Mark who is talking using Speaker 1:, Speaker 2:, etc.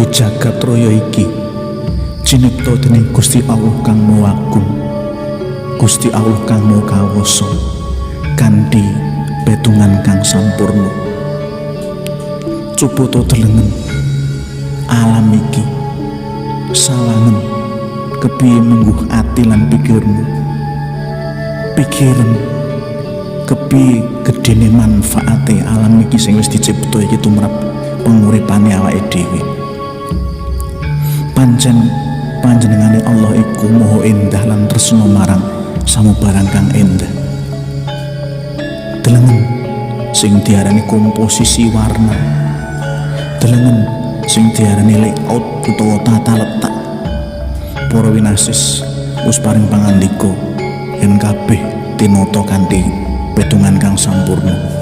Speaker 1: Jagat raya iki cinipta dening Gusti Allah kang Maha Agung, Gusti Allah kang Maha Kawasa, kanthi petungan kang sampurna. Coba to delengen alam iki, sawangen kepiye mungguh ati lan pikirmu. Pikiren kepiye gedene manfaate alam iki sing wis dicipta iki tumrap penguripane awake dhewe. Pancen panjenengane Allah iku maha endah lan tresna marang samubarang kang endah. Delengen sing diarani komposisi warna, delengen sing diarani layout utawa tata letak. Para winasis wis paring pangandika yen kabeh tinata kanthi petungan kang sampurna.